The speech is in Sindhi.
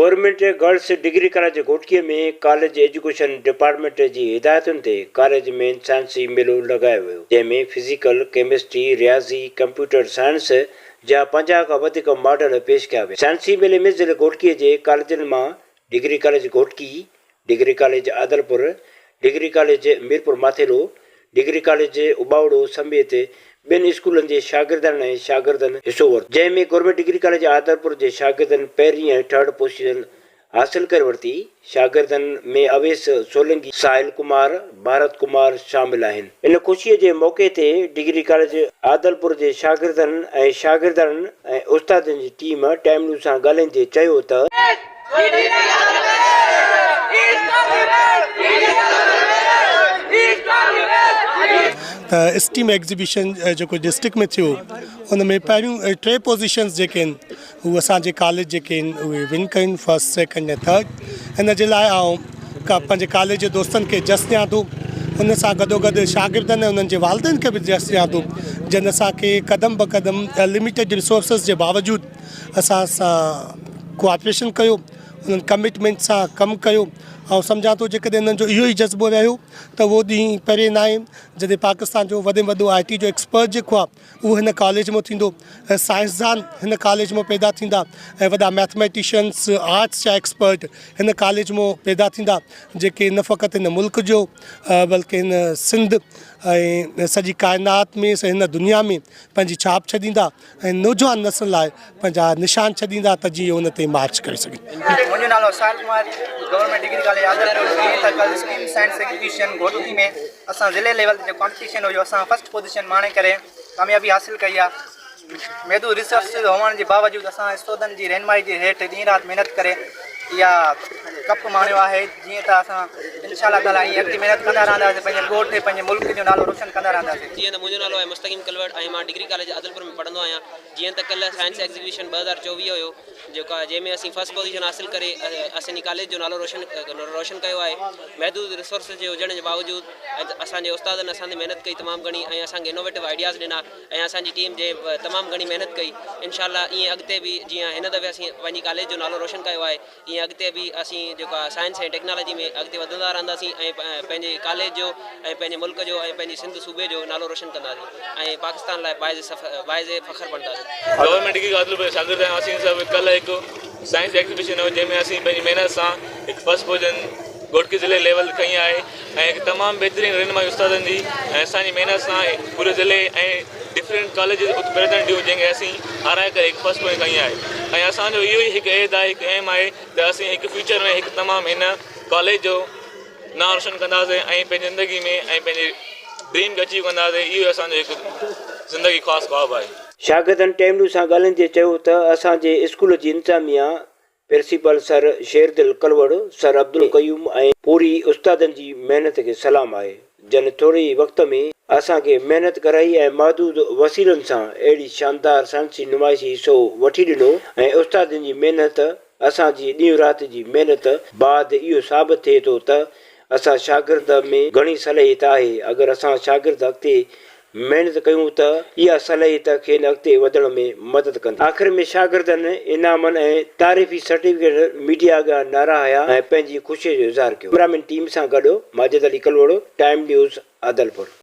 Government girls degree college Ghotki ۾ college education department جي هدايتن تي ڪاليج ۾ سائنسي ميلو لڳايو ويو، جنهن ۾ فزيڪل، ڪيمسٽري، رياضي، ڪمپيوٽر سائنس جا 50 کان وڌيڪ ماڊل پيش ڪيا ويا. سائنسي ميلي ۾ ضلعي گهوٽڪي جي ڪاليجن مان degree college Ghotki, degree college Adilpur, degree college Mirpur Mathelo, degree college Ubauro سميت ٻين اسڪولن جي شاگردن ۽ شاگردن حصو ورتو، جنهن ۾ گورنمينٽ ڊگري ڪاليج عادلپور جي شاگردن پهرين ۽ ٿرڊ پوزيشن حاصل ڪري ورتي، شاگردن ۾ اويس سولنگي، ساحل ڪمار، ڀارت ڪمار شامل آهن. ان خوشي جي موقعي تي ڊگري ڪاليج عادلپور جي شاگردن ۽ شاگردن ۽ استادن جي ٽيم ٽائيم نيوز سان ڳالهائيندي چيو ته، ته اسٽيم ايگزيبيشن جيڪو ڊسٽرڪٽ ۾ ٿيو ان ۾ پهريون ٽي پوزيشنز جيڪي آهن هو اسانجي ڪاليج جيڪي آهن اهي ون ڪيون فرسٽ سيڪنڊ ۽ ٿرڊ ان جي لاء آئون پنهنجي ڪاليج جي دوستن کي جس ڏيان ٿو ان سان گڏو گڏ شاگردن ۽ انهن جي والدين کي به جس ڏيان ٿو جن اسانکي قدم به قدم لميٽيڊ ريسورسز جي باوجود اسان سان ڪوآپريشن ڪيو انهن ڪمٽمينٽ سان ڪم ڪيو آئون سمجهان ٿو جيڪڏهن انهن جو اهو ئي جذبو رهيو ته اهو ڏينهن پري ناهي جڏهن پاڪستان جو وڏي ۾ وڏو آء ٽي جو ايڪسپرٽ جيڪو آهي اهو هن ڪاليج مان ٿيندو ۽ سائنسدان هن ڪاليج مان پيدا ٿيندا ۽ وڏا ميٿميٽيشنس آرٽس جا ايڪسپرٽ هن ڪاليج مان پيدا ٿيندا جيڪي نه فقط هن ملڪ جو بلڪه هن سنڌ ۽ سڄي ڪائنات ۾ هن دنيا ۾ پنهنجي ڇاپ ڇڏيندا ۽ نوجوان نسل لاء پنهنجا نشان ڇڏيندا ته جيئن ان تي مارچ ڪري سگهن. منهنجو نالو Sahil Kumar government degree college Adilpur جيئن ته ڪل اسٽيم سائنس ايگزيبيشن گهوٽڪي ۾ اسان ضلعي ليول تي جيڪو ڪامپٽيشن هيو اسان فرسٽ پوزيشن ماڻي ڪري ڪاميابي حاصل ڪئي آهي محدود ريسورسز هئڻ جي باوجود اسان استادن جي رهنمائي جي هيٺ ڏينهن رات محنت ڪري اها ڪپ ماڻيو آهي جيئن ته اسان انشاء الله تعالي ائين اڳتي محنت ڪندا رهنداسين پنهنجي ڳوٺ پنهنجي ملڪ جو نالو روشن ڪندا رهنداسين. جيئن ته منهنجو نالو آهي مستقيم ڪلوڙ ۽ مان ڊگري ڪاليج عادلپور ۾ پڙهندو آهيان جيئن ته ڪلهه سائنس ايگزيبيشن 2024 هيو جيڪا جنهن ۾ اسين فرسٽ پوزيشن حاصل ڪري اسان جي ڪاليج جو نالو روشن روشن ڪيو آهي محدود ريسورسز جي هجڻ جي باوجود اسان جي استادن اسان تي محنت ڪئي تمام گهڻي ۽ اسان کي انوويٽو آئيڊياز ڏنا ۽ اسان جي ٽيم جنهن تمام گهڻي محنت ڪئي انشاء الله ائين اڳتي به جيئن هن دفعي اسين پنهنجي ڪاليج جو نالو روشن ڪيو آهي ائين اڳتي به اسين جيڪو آهي سائنس ۽ ٽيڪنالاجي ۾ اڳتي وڌندا رهنداسين ۽ پنهنجي ڪاليج جو ۽ پنهنجي ملڪ جو ۽ پنهنجي سنڌ صوبي جو نالو روشن ڪنداسين ۽ پاڪستان لاء باعث باعث فخر بڻنداسين. گورنمينٽ ڊگري ڪاليج جا شاگرد آهيون اسين سڀ ڪلهه هڪ سائنس ايگزيبيشن هيو جنهن ۾ اسين پنهنجي محنت سان هڪ فرسٽ پوزيشن گهوٽڪي ضلعي ليول کنئي آهي ۽ هڪ تمام بهترين رهنمائي استادن جي ۽ اسان جي محنت سان پوري ضلعي ۽ ڊفرنٽ ڪاليجز اتي پريزنٽ هيون جنهن کي اسين هارائي ڪري هڪ فرسٽ پوزيشن کنئي آهي ۽ اسان جو اهو ئي هڪ عهد آهي هڪ ايم آهي ته اسين هڪ فيوچر ۾ هڪ تمام هن ڪاليج جو نانء روشن ڪنداسين ۽ پنهنجي زندگي ۾ ۽ پنهنجي ڊريم کي اچيو ڪنداسين اهو ئي اسان جو هڪ زندگي خاص خواب آهي. شاگردن ٽيم نيوز سان ڳالهائيندي چيو ته اسان جي اسڪول جي انتظاميا principal sir Sherdil Kalhoro, sir Abdul Qayyum ۽ پوري استادن جي محنت کي سلام آهي، جن ٿوري ئي وقت ۾ اسان کي محنت ڪرائي ۽ محدود وسيلن سان اهڙي شاندار سائنسي نمائشي حصو وٺي ڏنو ۽ استادن جي محنت اسان جي ڏينهن رات جي محنت بعد اهو ثابت ٿئي ٿو ته اسان شاگرد ۾ گهڻي صلاحيت آهي اگر اسان شاگرد اڳتي محنت ڪيون ته اها صلاحيت کين اڳتي وڌڻ ۾ مدد ڪندي. آخر ۾ شاگردن انعامن ۽ تعريفي سرٽيفڪيٽ ميڊيا اڳيان نعرا هنيا ۽ پنهنجي خوشي جو اظهار ڪيو. ڪئميرامين ٽيم سان گڏ ماجد علي ڪلهوڙو، ٽائيم نيوز، عادلپور.